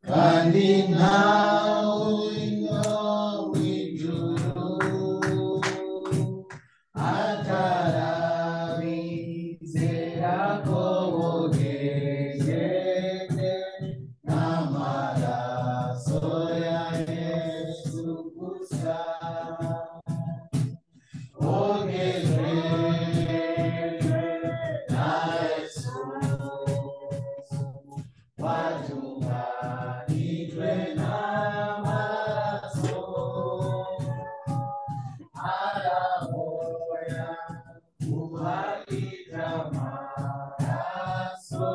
Kandi ntawe w'ijuru atarabizera ko bogejejwe n'amaraso ya Yesu gusa. Bogejejwe na Yesu watunganijwe n'amaraso arahoya kuhagije amaraso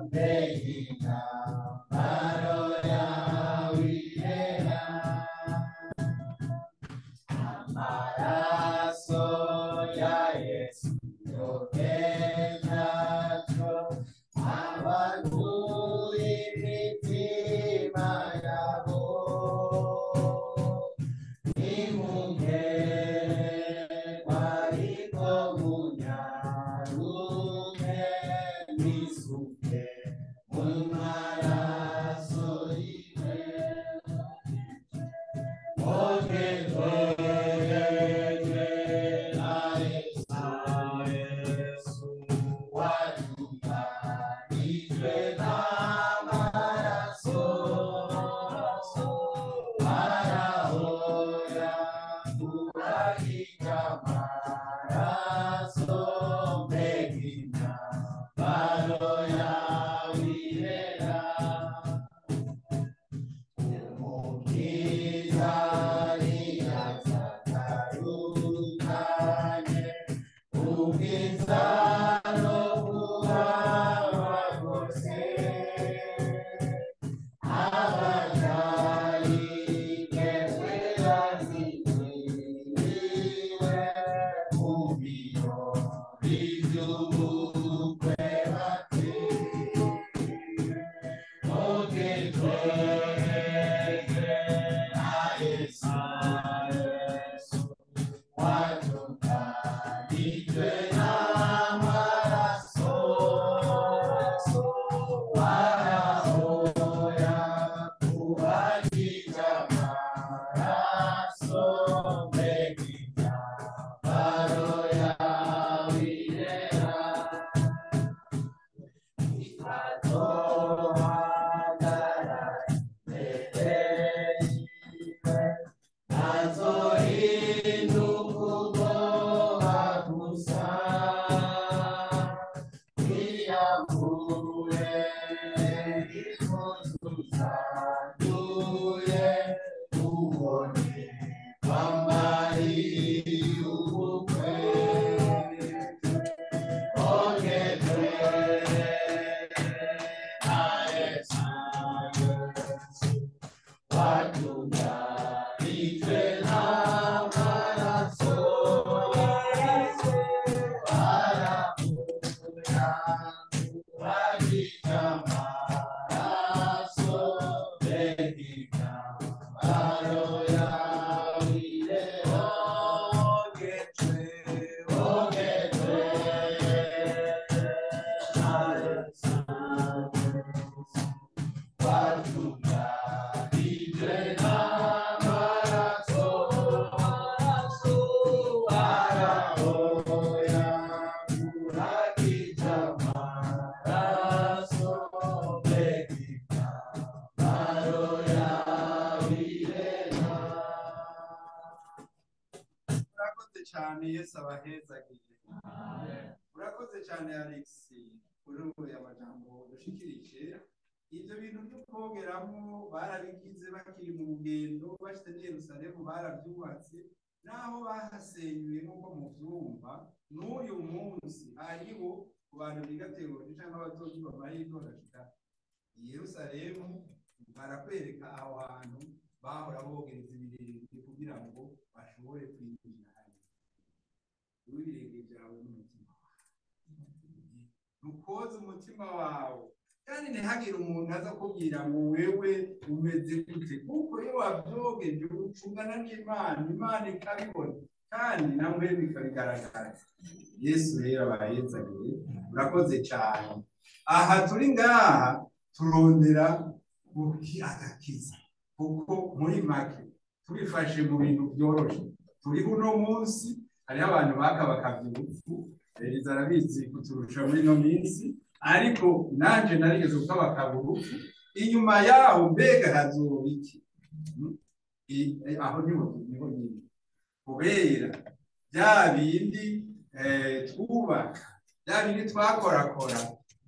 mbega intambaro yawe irera amaraso ya Yesu yogendaco abaguye imitima yabo nimungere ariko munyaruke nisuke mu maraso yiwe bogejwe na Yesu watunganijwe n'amaraso arahoya kuhagije amaraso mbega intambaro yawe irera umukiza ntiyazagarukanye ubwiza no kubaho rwose abatayigeze bazigiriwe mu birori by'ubukwe bati bogejwe na Yesu watunganijwe n'amaraso arahoya kuhagije amaraso mbega intambaro yawe irera ikazohagarara imbere yiwe ntazohinduka ubwoba gusa iyambure impuzu zanduye ubone wambariye ubukwe bogejwe na Yesu watunganijwe n'amaraso arahoya kuhagije amaraso mbega intambaro yawe irera bogejwe na Yesu watunganijwe n'amaraso arahoya kuhagije amaraso mbega intambaro yawe irera. Urakoze cyane, Yesu abahezagire. Urakoze cyane Alex kuri aya majambo dushikirije. Ibyo bintu byo kogeramo barabigize bakiri mu rugendo bashyize n'i Yerusalemu barabyubatse naho bahasenyuye nk'uko mubyumva n'uyu munsi hariho ku bantu biga teoloji cyangwa abatozi bamahirwe bagashika i Yerusalemu barakwereka aho hantu bahora bogereza ibirenge kugira ngo bashobore kwinjira hariya. Wowe ibirenge byawe n'umutima wawe ntukoze umutima wawe kandi ntihagire umuntu aza kubwira ngo wewe umeze gute kuko iyo wabyogeje ucungana n'Imana, Imana ikabibona kandi namwe bikabigaragaza. Yesu rero abahezagiye, urakoze cyane. Aha turi ngaha turondera agakiza, kuko muri make tubifashe mu bintu byoroshe turi uno munsi. Hariho abantu bakabakavye urupfu, Eliza arabizi kuturusha muri ino minsi, ariko nanje narigeze gukabakaba urupfu. Inyuma yaho mbega hazoba iki? Aho niho nyine, kubera bya bindi twubaka, bya bindi twakorakora,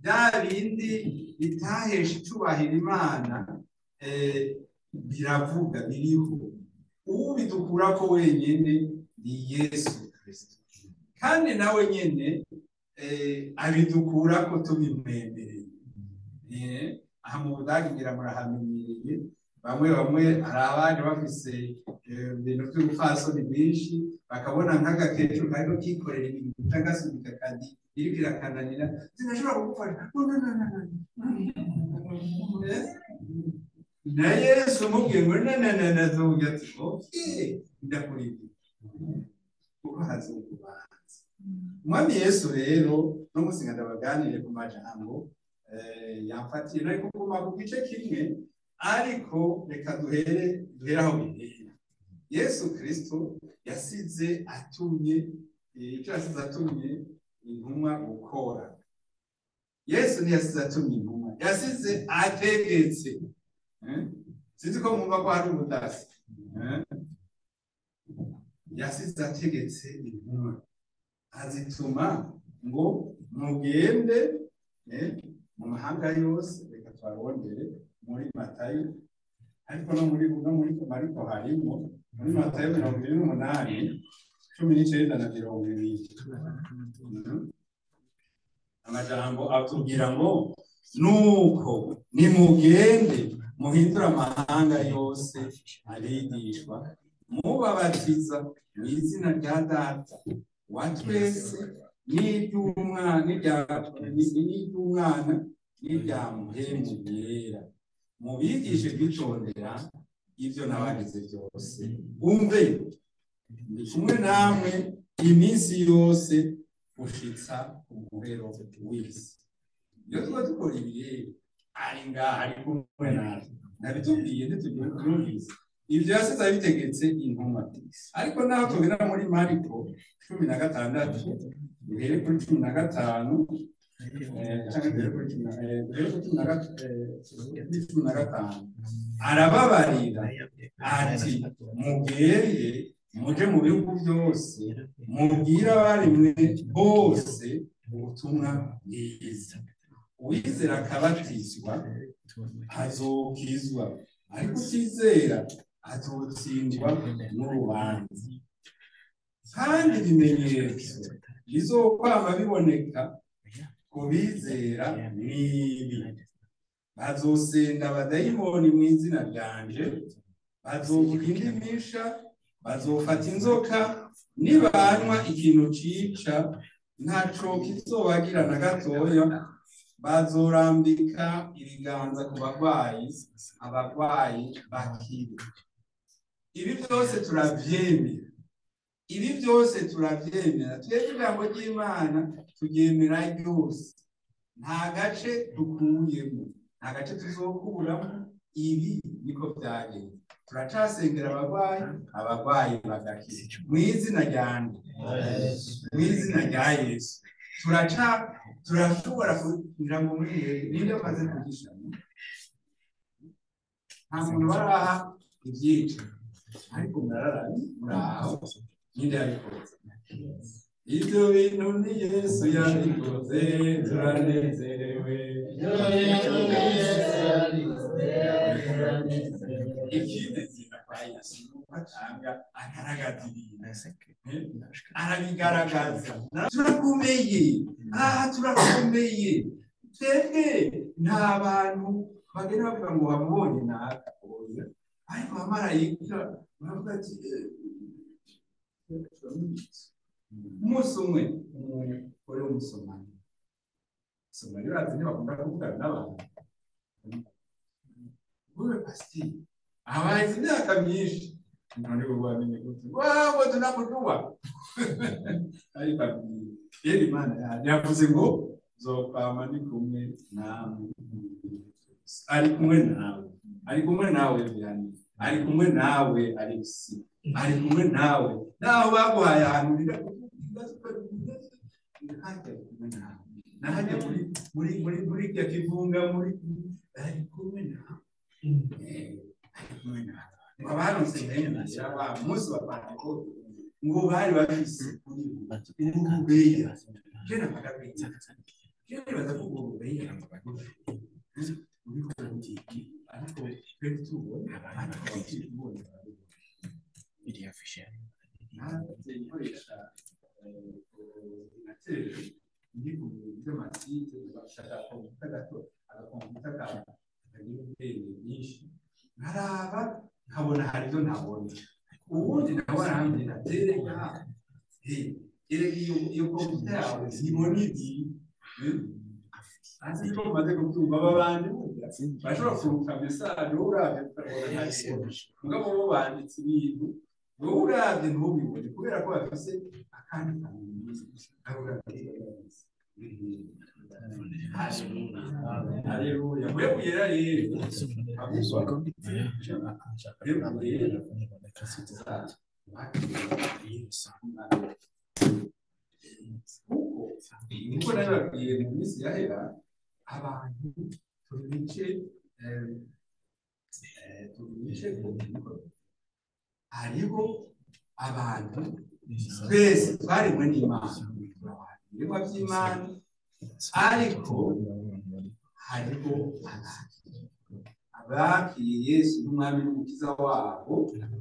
bya bindi bitahesha icubahiro Imana, biravuga biriho. Ubidukurako wenyine ni Yesu Kristo, kandi nawe nyene abidukurako tubimwemereye. Aha mu Budage ngira murahamenyereye, bamwe hari abandi bafise ibintu by'ubupfasoni bwinshi, bakabona nk'agakecuru kariko kikorera ibintu c'agasunika kadi iriko irakananira, sinashobora kugufasha. Na Yesu umubwiye ngo na azovuga ati okay, ndakurindira kuko hazokubanza. Umwami Yesu rero no musinga ndabaganire ku majambo yamfatiye, nari kuguma ku gice kimwe, ariko reka duhere aho bihera. Yesu Kristo yasize atumye, icyo yasize atumye intumwa gukora. Yesu ntiyasize atumye intumwa, yasize ategetse. Sinzi ko mwumva ko hari ubudasa. Yasize ategetse intumwa, azituma ngo mugende mu mahanga yose. Reka twarondere muri Matayo, ariko no muri Mariko harimo. Muri Matayo 28, 19 na 20, amajambo atubwira ngo nuko nimugende muhindura amahanga yose abigishwa, mubabatiza mu izina rya Data wa twese n'iry'Umwana n'irya Mpwemu Yera, mubigishe kwitondera ibyo nabagize byose. Umve ndi kumwe namwe iminsi yose gushitsa umuhero w'isi. Iyo tuba dukora ibi rero, ari ngaha ari kumwe natwe, nabitubwiye ntitubyumvise. Ibyo yasize abitegetse intumwa. Ariko naho tugera muri Mariko 16, duhere kuri 15, cyangwa duhere kuri 15, arababarira ati mugende muje mu bihugu byose, mubwire abaremwe bose ubutumwa bwiza. Uwizera akabatizwa azokizwa, ariko utizera azotsindwa n'urubanza. Kandi ibimenyetso bizokwama biboneka ku bizera n'ibi: bazosenda abadayimoni mu izina ryanje, bazovuga indimisha, bazofata inzoka, nibanywa ikintu cica ntaco kizobagira na gatoya, bazorambika ibiganza ku bagwayi, abagwayi bakire. Ibi byose turavyemera, ibi byose turavyemera. Twebwe ijambo ry'Imana turyemera ryose, nta gace dukuyemo, nta gace tuzokuramo. Ibi niko byagenze. Turacasengera abagwayi, abagwayi bagakira mu izina ryanje, mu izina rya Yesu. Turashobora kugira ngo muri ninde amaze kugisha, nta muntu baraha ibyica, ariko murarari muraho, ninde yabikoze? Ibyo bintu ni Yesu yabikoze, turanezerewe. Ikindi kintu kwa Yesu atanga agaragaza ibintu, arabigaragaza. Turakomeye, aha turakomeye. Twebwe nta bantu bagenda bavuga ngo wamubonye naka, ariko abamarayika baravuga ati umunsi umwe umugore w'umusomali, Somali bazi ntibakunda kuvugana n'abantu, wewe pasiteri abaye imyaka myinshi, none ubu wamenye gute? Wabo tunakujua. Ariko abwiye Rero Imana yavuze ngo nzokwama ndi kumwe namwe. Ari kumwe nawe, ari kumwe nawe Vianney, ari kumwe nawe Alexis, ari kumwe nawe. Naho baguhaye ahantu nahajya muri muri muri muri kya kivunga muri ari kumwe nawe, ari kumwe nawe. Ngo abaronse neza wa munsi wa Pentekote ngo bari bafise ububeya. Je navuga kwita je nibaza ko ubwo bubeya ariko twe tubona iriya fishe nanjye nkoresha ordinateur ndi ku bintu by'amasite, bashaka kompiyuta gato, agakompiyuta katagira ubwenge bwinshi, nkaraba nkabona hari ibyo ntabona. Ubundi nawe arambwira ati erega erega iyo kompiyuta yawe ntibona ibi. Azi ko mumaze kubyumva aba bandi bashobora kuruka mesaje wowe uravye ukabona ntabibona, mugabo bo banditse ibintu wowe uravye ntubibone kubera ko bafise akandi kantu. Haleluya. Mwebwe yera rero mwebwe yera kuko niko nababwiye mu minsi yahera, abantu turi ibice hariho abantu twese twaremwe n'Imana, ibiremwa by'Imana, ariko hariho abantu abakiriye Yesu n'Umwami n'Umukiza wabo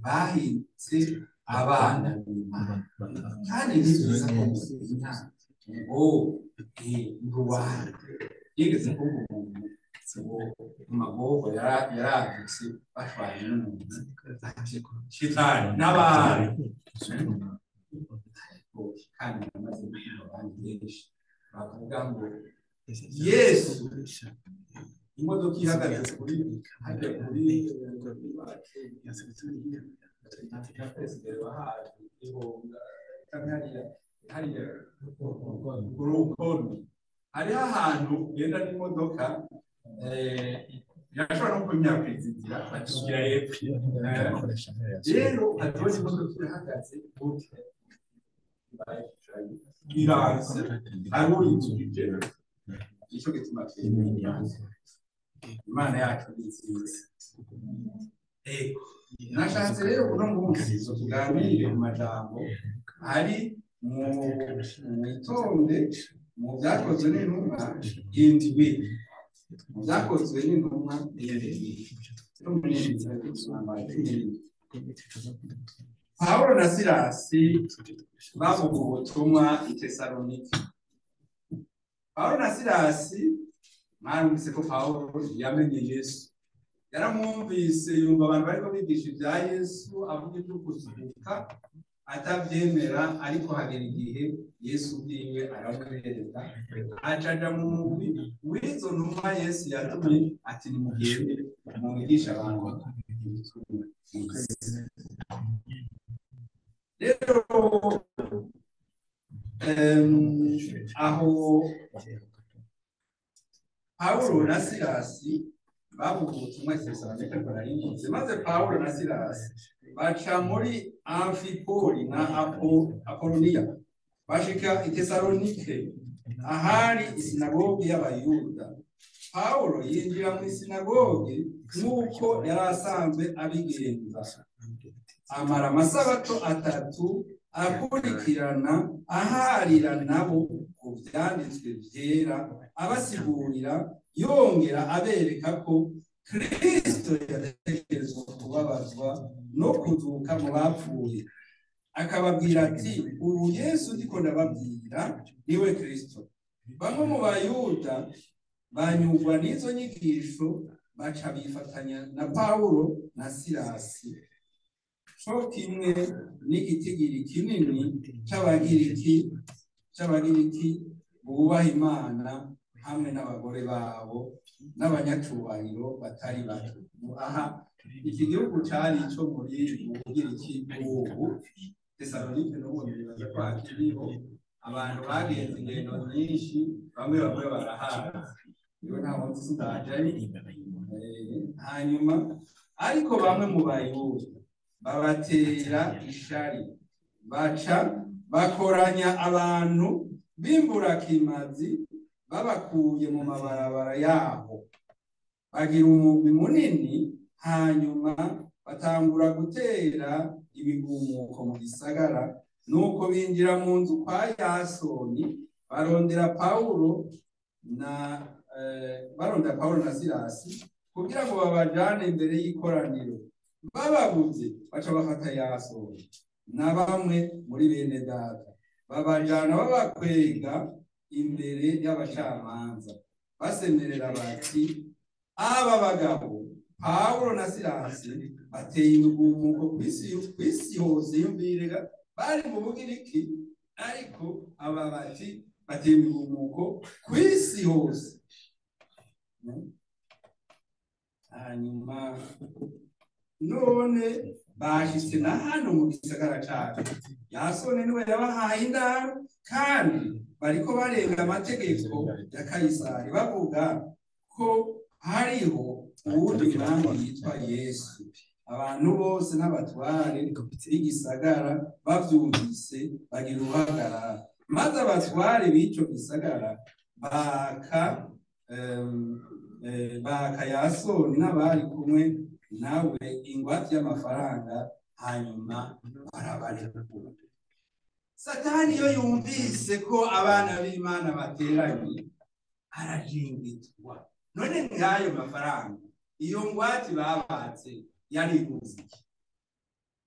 bahindutse abana b'Imana. Kandi ni byiza ko mumenya ngo ngo yigeze kuba umuntu ngo mu magorwa yaradutse bashwanye n'umuntu shitani n'abantu, kandi namaze kumva abandi benshi bavuga ngo Yesu imodoka ihagaze kuri hajya kuri hariya ku hariho ahantu ugenda n'imodoka irashobora no kunyakwizigira bakishyira hepfo. Rero hatubona imodoka irahagaze gutya iranze hariho uyitujije. Nicyo gituma Imana yacu ni nziza. Nashatse rero uno munsi tuganire mu majambo ari mu witonde mu byakozwe n'intumwa indwi, mu byakozwe n'intumwa indwi. Pawulo na Silasi bavuga ubutumwa i Tesalonike. Pawulo na Silasi mwarumvise ko Pawulo yamenye Yesu, yaramwumvise yumva abantu bariko bigisha ibya Yesu avuga ibyo kuzuka atabyemera, ariko hagera igihe Yesu ubwiwe aramwereka acaja mu mugwi w'izo ntumwa Yesu yatumye ati nimugende mwigishe abantu. Rero aho Pawulo na Silasi bavuga ubutumwa i Tesalonike barayinjize, maze Pawulo na Silasi baca muri Amfipoli na Apoloniya bashika i Tesalonike ahari isinagogi y'Abayuda. Pawulo yinjira mu isinagogi nk'uko yari asanzwe abigenza, amara amasabato atatu akurikirana aharira nabo ku byanditswe byera, abasigurira yongera abereka ko Kristo yategerezwa kubabazwa no kuzuka mu bapfuye. Akababwira ati ubu Yesu ndiko ndababwira niwe Kristo. Bamwe mu Bayuda banyurwa n'izo nyigisho baca bifatanya na Pawulo na Silasi, co kimwe n'igitigiri kinini c'Abagiriki bubaha Imana hamwe n'abagore babo n'abanyacubahiro batari bato. Aha iki gihugu cari ico muri mu Bugiriki bw'ubu, Tesalonike n'ubundi bibaza ko hakiriho, Abantu bagenze ingendo nyinshi, bamwe bamwe barahaza. Iyo nta munsi sindajayo. Hanyuma ariko bamwe mu Bayuda babatera ishari, baca bakoranya abantu b'imburakimazi babakuye mu mabarabara yaho, bagira umugwi munini. Hanyuma batangura gutera ibigumuko mu gisagara. Nuko binjira mu nzu kwa Yasoni, barondera Pawulo na Silasi kugira ngo babajane imbere y'ikoraniro. Bababuze, baca bafata Yasoni na bamwe muri bene data, babajana babakwega imbere y'abacamanza, basemerera bati: aba bagabo Pawulo na Silasi bateye imigumuko kw'isi hose. Yumvirega, bari mu Bugiriki, ariko aba bati bateye imigumuko kw'isi hose. Hanyuma none bashitse na hano mu gisagara cacu. Yasoni niwe yabahaye indaro, kandi bariko barenga amategeko ya Kayisari, bavuga ko hariho uwundi mwami yitwa Yesu. Abantu bose n'abatware b'igisagara bavyumvise bagira uruhagarara, maze abatware b'ico gisagara baka Yasoni n'abari kumwe nawe ingwate y'amafaranga, hanyuma barabarekura. Satani iyo yumvise ko abana b'Imana bateranye arajingitwa. None nk'ayo mafaranga, iyo ngwate babatse yariguze iki?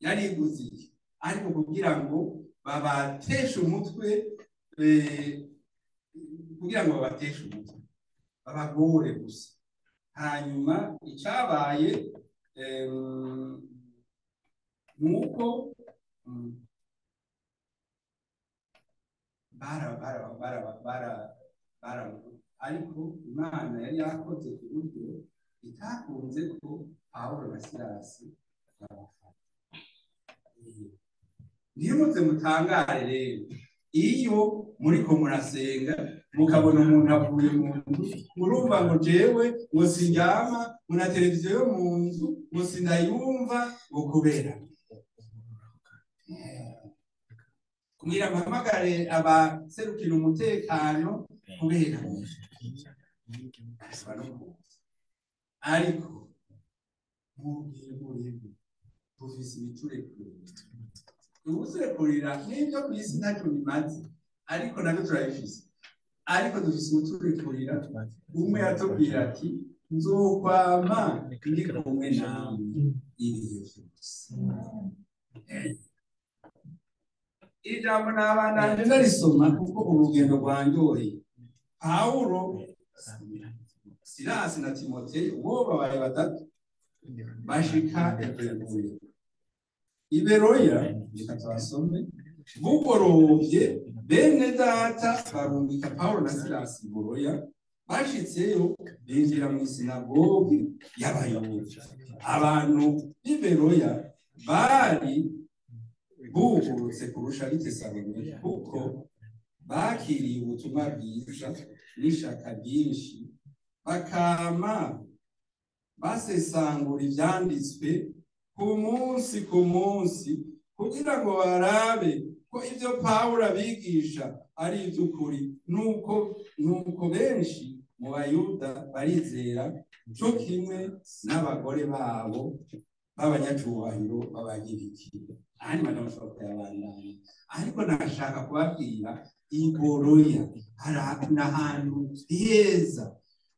Yariguze iki? Ariko kugira ngo babateshe umutwe, kugira ngo babateshe umutwe babagore gusa. Hanyuma icabaye nuko bara bara bara bara bara ariko Imana yari yakoze ku buryo itakunze ko Pawulo na Silasi babafata. Ntimuze mutangare rero iyo muriko murasenga mukabona umuntu avuye mu nzu, murumva ngo jewe ngo sindyama, ngo na televiziyo yo mu nzu ngo sindayumva, ngo kubera kugira mpamagare abaserukira umutekano kubera. Ariko mubwire murebe dufise ibiturekurira, ubuturekurira n'ibyo ku isi ntacyo bimaze, ariko nabyo turabifise. Ariko dufise ubuturekurira. Umwe yatubwira ati: nzokwama ndi kumwe namwe ibihe vyose. Iri jambo nabandanje ndarisoma kuko urugendo rwanyoheye. Pawulo, Silasi na Timoteyo bo babaye batatu bashika i Beroya. Reka tubasome. Bugorovye bene data barungika Pawulo na Silasi i Beroya. Bashitseyo binjira mu isinagogi y'Abayuda. Abantu b'i Beroya bari bugurutse kurusha ab'i Tesalonike, kuko bakiriye ubutumwa bwiza n'ishaka ryinshi, bakama basesangura ivyanditswe ku munsi ku munsi, kugira ngo barabe ko ivyo Pawulo abigisha ari ivy'ukuri. Nuko benshi mu Bayuda barizera, co kimwe n'abagore babo b'abanyacubahiro b'Abagiriki. Ahandi majambo ashobora kuyabandanya, ariko nashaka kubabwira i Beroya hari n'ahantu heza.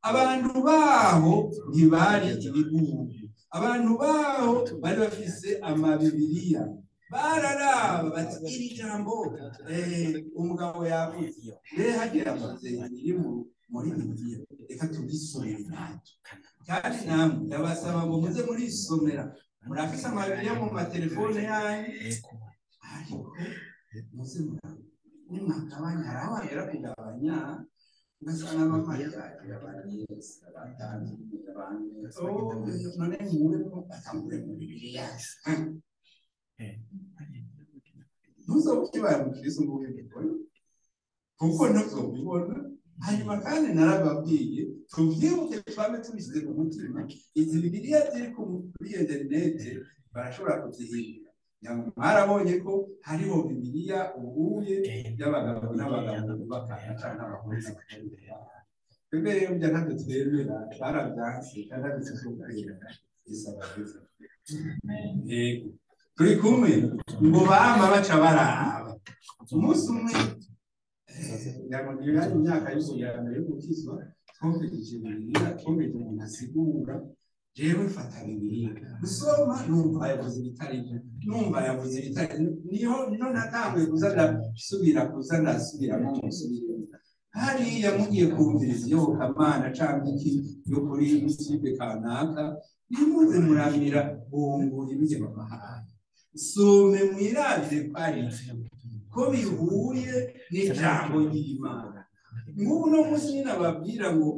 Abantu baho ntibari ibigugu, abantu baho bari bafise amabibiriya, bararaba bati iri jambo umugabo yavuze rero hagiye yavuze iri muri Bibiliya, reka tubisomere natwe. Kandi namwe ndabasaba ngo muze murisomera, murafise amabibiriya mu matelefone yanyu, ariko muze nimwagabanya, hari aho hagera kugabanya ugasanga none nkuremo atangure mu Bibiliya. Ntuzobe ukibaye umukristo ngo ubibone. Kuko ntuzobibona. Hanyuma kandi narababwiye tuvyibuke twame tubishyize mu mutima, izi bibiliya ziri kuri interinete barashobora kuzihindura. Mwarabonye ko hariho bibiliya ubuye y'abagabo n'abagabo bubakana canke abagore n'abagore. Twebwe rero burya ntabyo twemera, barabyanse kandi ntabyo tuzokwemera. Isaba byiza. Yego. Turi kumwe ngo bama baca baraba. Umunsi umwe yari imyaka y'ubuyambere yo gukizwa, twumvirije bibiliya, twumvirije umuntu asigura. Jewe mfata bibiliya gusoma, numva yavuze ibitari byo, numva yavuze ibitari byo. Niho niho natanguye kuza ndasubira kuza ndasubiramo musubiremo. Hariya mugiye kumviriza iyobokamana canke iki yo kuri musibe kanaka, ntimuze muramira bungura ibyo babahaye. Some mwirabire ko ari ko bihuye n'ijambo ry'Imana. Nk'ubu no munsi nyine ababwira ngo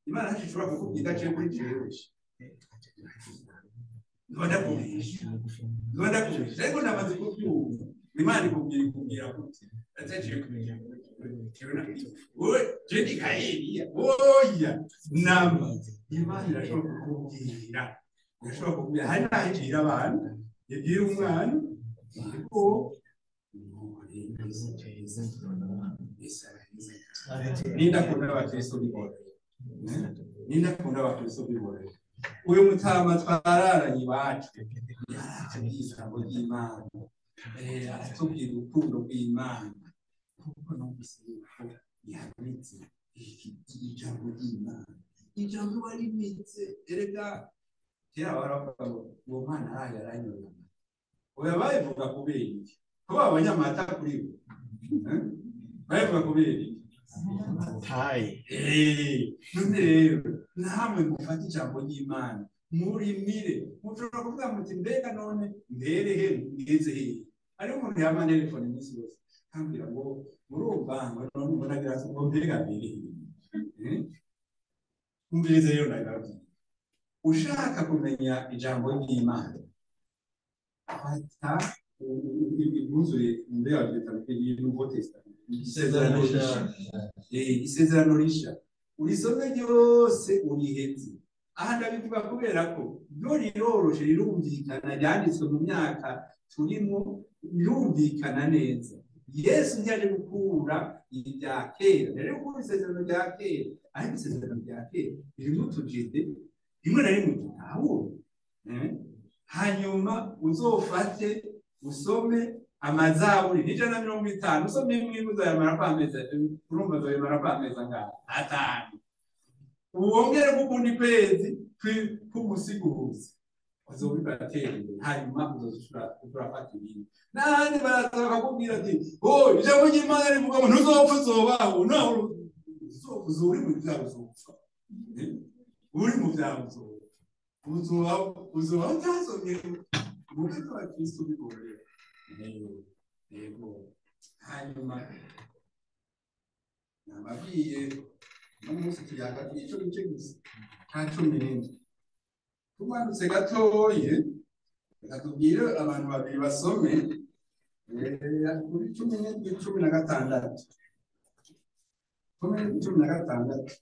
Imana ntacyo ishobora kukubwira idaciye kuri jewe. Ntiba ndakubesha, ntiba ndakubesha, ariko ndamaze kubyumva. Imana ikubwira ikubwira gute? Adaciye kuri jewe na wowe jewe ni Kayeliya. Oya, namba Imana irashobora kukubwira, irashobora kukubwira. Hari n'aho ibwira abantu, ibwira umwana, ariko nindakunda abakristo bihoreye, nindakunda abakristo bihoreye. Uyu mutama twararanye iwacu yaratubwiye ijambo ry'Imana, aratubwira urukundo rw'Imana, kuko numvise yuko yabitse ijambo ry'Imana, ijambo warimitse. Erega kera baravuga ngo uwo mwana araye aranyoye amata. Oya, babivuga kubera iki? Ko babonye amata kuri bo? Babivuga kubera iki? None rero namwe mufate ijambo ry'Imana murimire, mushobora kuvuga muti mbega none mbere he ngeze hehe? Hariho umuntu yama telefone iminsi yose akambwira ngo murumva ngo none mbona agira ngo mbega mbere he? Umvirize rero ndabibabwira, ushaka kumenya ijambo ry'Imana fata impuzu mbega babyita Nouveau Testament, isezerano risha, isezerano risha urisome ryose uriheze. Aha ndabivuga kubera ko ryo riroroshe, rirumvikana, ryanditswe mu myaka turimo, rirumvikana neza. Yesu ntiyaje gukura ibya kera, yaje gukura isezerano rya kera, ariko isezerano rya kera ririmo utujede rimwe na rimwe tutahura. Hanyuma uzofate usome amazaburi 150, usome imwe uzayamara kwa amezi, urumva uzayamara kwa amezi angahe? 5. Wongere kukundi kwezi k'umusiguzi uzobibatera imbere, hanyuma uzurafata ibindi. N'ahandi baraza bakakubwira ati oh, ijambo ry'Imana rivuga ngo ntuzopfa uzobaho, naho uri mu byaha uzopfa, uri mu byaha uzopfa, uzobaho utasomye mu byo abakristo bigorera. Yego. Hanyuma nababwiye no munsi tuyaga ico gice gusa ca 17. Tumanutse gatoye, reka tubwire abantu babiri basome kuri 17 16. 16.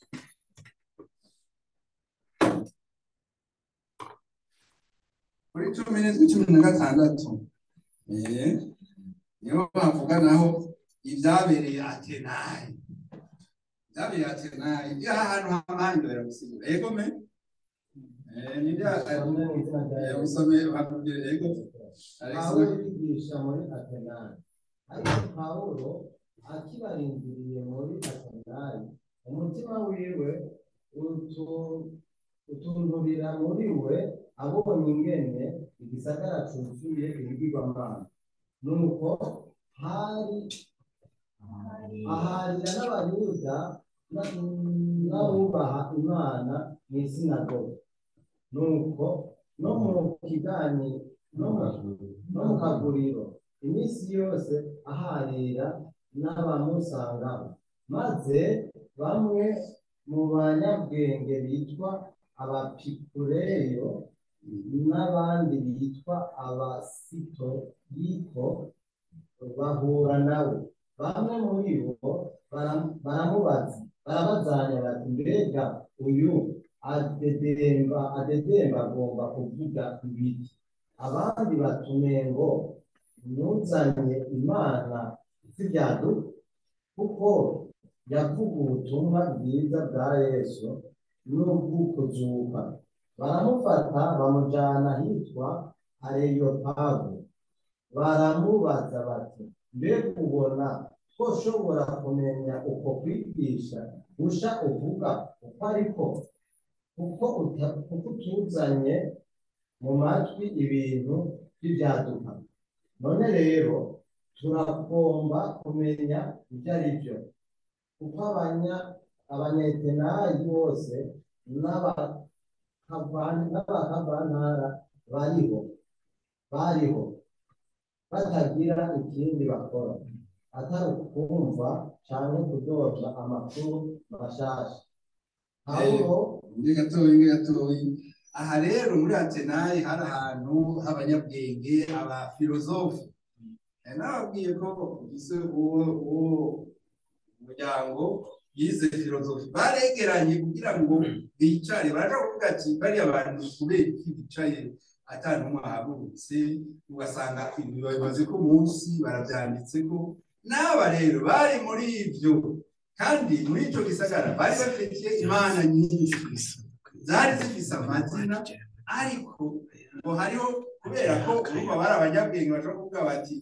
Kuri 17 16. Niho bavuga naho ibyabereye Atenayi. Ibyabereye Atenayi, iyo ahantu hamahanga baragusigura. Yego me? Usome bakubwire yego. Pawulo yigisha muri Atenayi. Ariko Pawulo akibarindiriye muri Atenayi, umutima wiwe utunturira muri we abonye ingene igisagara cuzuye ibigirwamana. Nuko hari aharira n'Abayuda n'abubaha Imana mw'isinagogi. Nuko no mu kiganiro no mu kaguriro iminsi yose aharira n'abamusangaho. Maze bamwe mu banyabwenge bitwa Abapikureyo n'abandi bitwa Abasitoyiko bahura nawe. Bamwe muri bo baramubaza barabazanya bati mbega uyu adedemba agomba kuvuga ibiki? Abandi batumengo nuzanye imana z'ibyaduka, kuko yavuga ubutumwa bwiza bwa Yesu n'ubw'ukuzuka. Baramufata bamujana ahitwa Areyopago, baramubaza bati mbega ubona twoshobora kumenya uko kwigisha gusha uvuga uko ariko, kuko utuzanye mu matwi ibintu by'ibyaduka. None rero turagomba kumenya ibyo ari byo, kuko abanyetenayi bose n'abakavantara bariho batagira ikindi bakora atari ukumva canke kudoda amakuru mashasha. Pawulo gatoyi. Aha rero muri Atenayi hari ahantu h'abanyabwenge, abafilozofe. Nababwiye ko ise uwo muryango yize filozofi, baregeranye kugira ngo bicare, baraja kuvuga ati bariya bantu kubera iki bicaye ata n'umwe ahagurutse, ugasanga ibintu babimaze ko munsi barabyanditseko. N'aba rero bari muri ivyo, kandi muri ico gisagara bari bafitiye imana nyinshi zari zifise amazina, ariko ngo hariho kubera ko urumva bari abanyabwenge bashobora kuvuga bati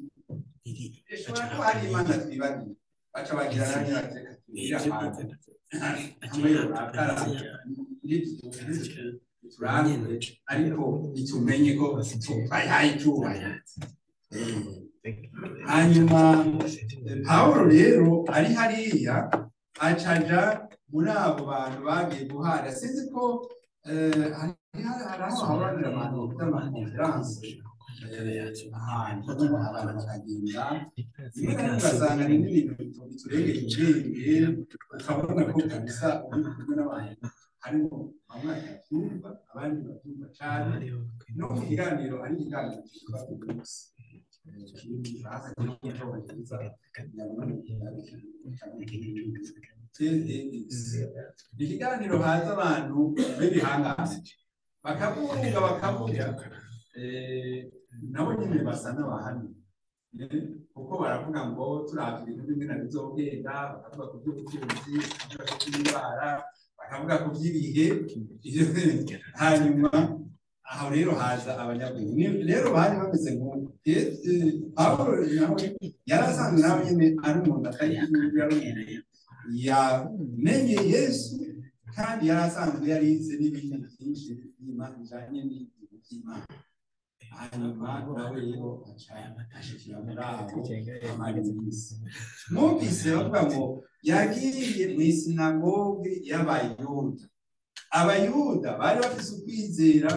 ishobora kuba hari imana twibagiye, baca bagira namwe bateka tubwire ahantu hamwe yorakara turange, ariko itumenye ko tubahaye icyubahiro. Hanyuma Pawulo rero ari hariya acaja muri abo bantu bagiye guhara. Sinzi ko hari aho hahoranira abantu bafite amakonferanse ahantu abantu bakagenda, rimwe na rimwe ugasanga ni n'ibintu biturengeye ubwenge, ukabona ko kabisa uri kumwe n'abantu harimo bamwe batabyumva abandi babyumva cyane. No mu kiganiro hari ikiganiro cyitwa umunsi ikiganiro haza abantu b'ibihangange bakavuga bakavuga, nabo nyine basa n'abahamye, kuko baravuga ngo turavye ibintu bimwe na bizogenda, bakavuga ku by'ubutunzi, bakavuga ku by'indwara, bakavuga ku by'ibihe. Hanyuma aho rero haza abanyabwenge. Rero bari bameze nk'uko Pawulo nawe yarasanzwe nawe nyine ari umuntu atari yamenye Yesu, kandi yarasanzwe yarize n'ibindi byinshi bijanye n'ibintu by'Imana. Hanyuma nawe rero aca ashikira muri abo amara iminsi. Mwumvise bavuga ngo yagiye mu isinagoge y'Abayuda. Abayuda bari bafise ukwizera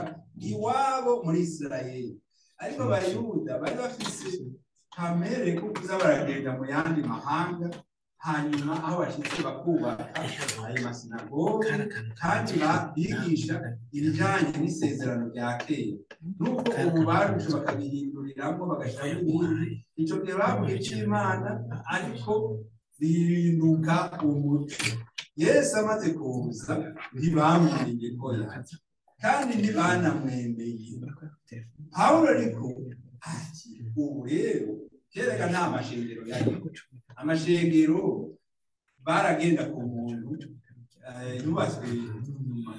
iwabo muri Isirayeli, ariko Abayuda bari bafise kamere ko kuza baragenda mu yandi mahanga, hanyuma aho bashitse bakubaka ayo masinagoge, kandi bigisha ibijanye n'isezerano rya kera. Nuko ubu barushe bakabihinduriramo bagashiramo ibindi. Ico gihe bavuga ivy'Imana ariko bihinduka umuco. Yesu amaze kuza ntibamumenye ko yaje, kandi ntibanamwemeye. Pawulo ariko ati ubu rero kereka nta mashengero yari, amashengero baragenda ku muntu yubatswe inyuma,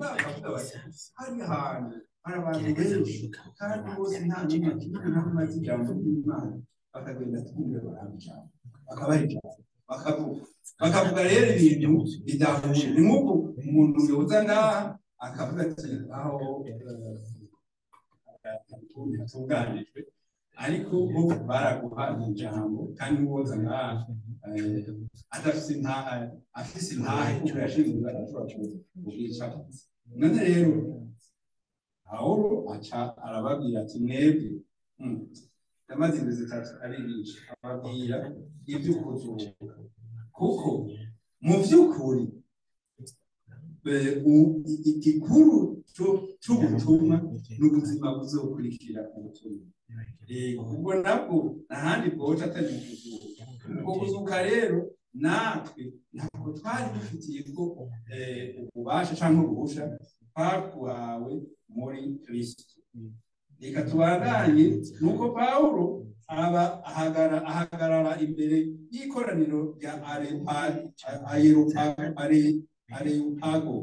bakavuga bati hari ahantu hari abantu benshi kandi bose nta n'umwe n'umwe azi ijambo ry'Imana, bakagenda twumve barabica bakabaha ijambo bakavuga rero ibintu bidahuye. Ni nk'uko umuntu yoza ngaha akavuga ati aho hatunganijwe, ariko bo baraguha ijambo, kandi uwoza ngaha adafise intahe, afise intahe kuko yashinzwe arashobora kubwica. None rero Pawulo aca arababwira ati mwebwe yamaze indwi zitatu abigisha, ababwira iby'ukuzuka, kuko mu by'ukuri igikuru c'ubutumwa n'ubuzima buzokurikira ubutumwa. Ubwo nabwo ntahandi bwoca atari mu kuzuka. Ubwo kuzuka rero natwe ntabwo twari dufitiye ko ububasha cyangwa uruhusha twakuhawe muri Kristo. Reka tubandanye. Nuko Pawulo aba ahagarara imbere y'ikoraniro rya Areyopago,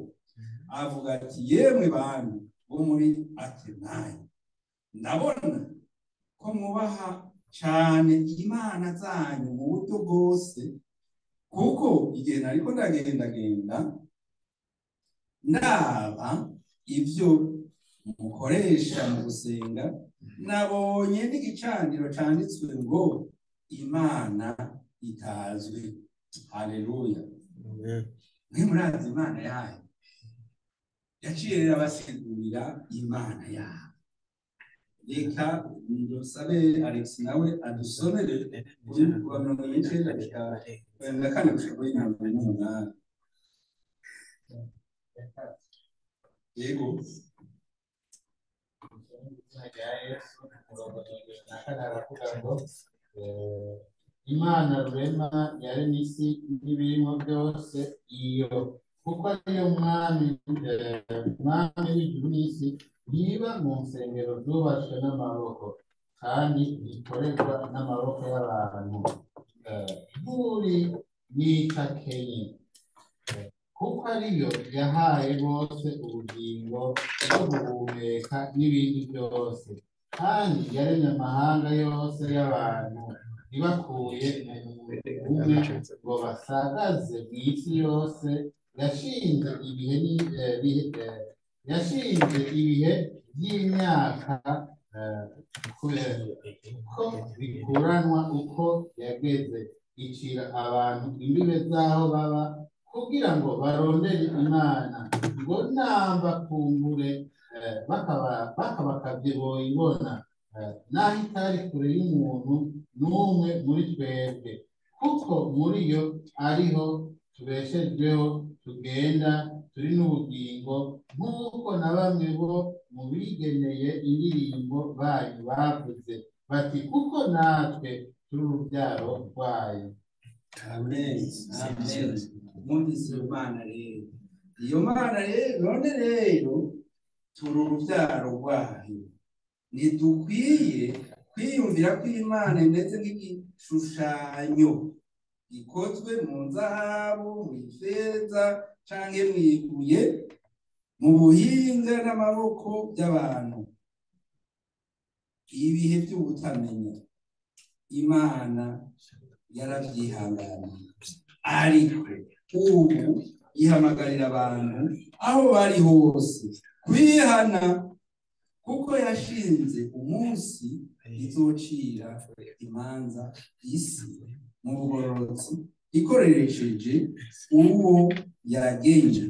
avuga ati: "Yemwe bantu bo muri Atenayi, ndabona ko mwubaha cyane imana zanyu mu buryo bwose, kuko igihe nariko ndagendagenda ndaba ibyo mukoresha mu gusenga, nabonye n'igicaniro canditswe ngo 'Imana itazwi.'" Haleluya! Mwe murazi Imana yayo. Yaciye rero abasigurira Imana yabo. Reka ndusabe Alex nawe adusomere kuri kuva 49 gushika 44 gushika kuri 28. Yego. Izina rya Yesu, umurongo 24 aravuga ngo Imana Rurema yaremye isi n'ibirimo byose, iyo kuko ariyo mwami w'ijuru n'isi, ntiba mu nsengero zubatswe n'amaboko, kandi ntikorerwa n'amaboko y'abantu. Nk'uri n'itakenye, kuko ariyo yahaye bose ubugingo bwo guhumeka n'ibindi byose, kandi yaremye amahanga yose y'abantu ibakuye mu muntu umwe ngo basagaze mu isi yose. Yashinze ibihe by'imyaka ko bikuranwa uko yageze, icira abantu imbibe z'aho baba, kugira ngo barondere Imana, ngo namba kumbure bakabakabye boyibona, naho itari kure y'umuntu n'umwe muri twebwe, kuko muri yo ariho tubeshejweho, tugenda, turi n'ubugingo, nk'uko na bamwe bo mu bigeneye indirimbo bayo bavuze bati: 'Kuko natwe turi urubyaro rwayo.'" Amen, amen. Mwumvise iyo Mana rero, iyo Mana rero. None rero turi urubyaro rwayo. Ntidukwiye kwiyumvira ko Imana imeze nk'igishushanyo gikozwe mu nzahabu, mu ifeza canke mu ibuye, mu buhinga n'amaboko by'abantu. Ibihe by'ubutamenya Imana yarabyihanganiye, ariko ubu ihamagarira abantu aho bari hose kwihana, kuko yashinze umunsi izocira imanza isi mu bugororotsi ikoresheje uwo yagenje.